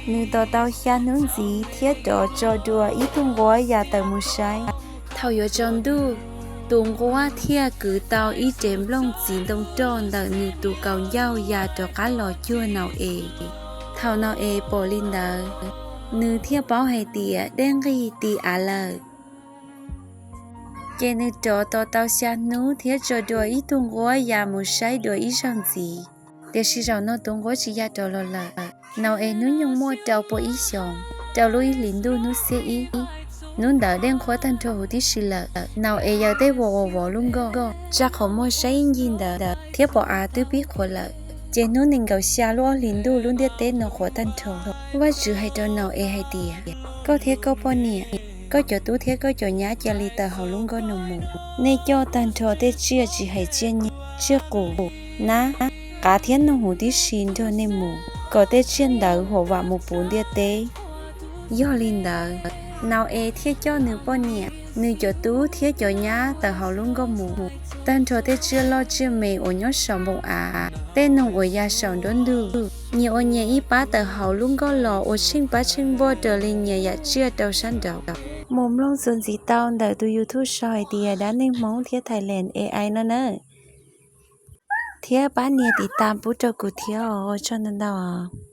Nws tos tau xya hnub ntxiv thiab rov tso dua ib tug nquab ya tawm mus saib. Thaum yuav tsaus ntuj, tus nquab thiaj kwv tau ib rev nplooj txiv ntoo roj ntawm nws tus kaus ncauj ya rov qab los cuag Nau-es. Thaum Nau-es pom li ntawd, nws thiaj paub hais tias dej nqig ti av lawm. Ces nws rov tos tau xya hnub thiab tso dua ib tug nquab ya mus saib dua ib zaug ntxiv. Tiam sis zaum no tus nquab tsis ya rov los lawm. Nau-es hnub nyoog muaj rau pua ib xyoos, rau lub ib hlis ntuj hnub xiab ib. Hnub ntawd dej nqhuab tag nrho huv tib si lawm. Nau-es yaws tej vuas uas vov lub nkoj, tsa qhov muag saib ib ncig ntawd thiab pom av twb pib qhuav lawm. Ces hnub nees nkaum xya lub ob hlis ntuj lub ntiaj teb no qhuav tag nrho. Vajtswv hais rau Nau-es hais tias, koj thiab koj poj niam, koj cov tub thiab koj cov nyab cia li tawm hauv lub nkoj no mus. Nej coj tag nrho tej tsiaj tsis hais tsiaj nyeg, tsiaj qus, nab, qav thiab noog huv tib si nrog nej mus, kom tej tsiaj ntawd huam vam mus puv ntiaj teb. Yog li ntawd, Nau-es thiaj coj nws poj niam, nws cov tub thiab cov nyab tawm hauv lub nkoj mus. Tag nrho tej tsiaj loj tsiaj me uas nyob saum npoo av, tej noog uas ya saum nruab ntug, nyias ua nyias ib pab tawm hauv lub nkoj los ua tsheej pab tsheej npoj raws li nyias yam tsiaj rau sab nraud. Mus mloog txuas ntxiv tau ntawm tus YouTube sau hais tias Dab Neeg Hmoob thiab Thailand A I no na. Thiab pab nias tiv tas pub rau kuv thiab os, ua tsaug ntau ntau os.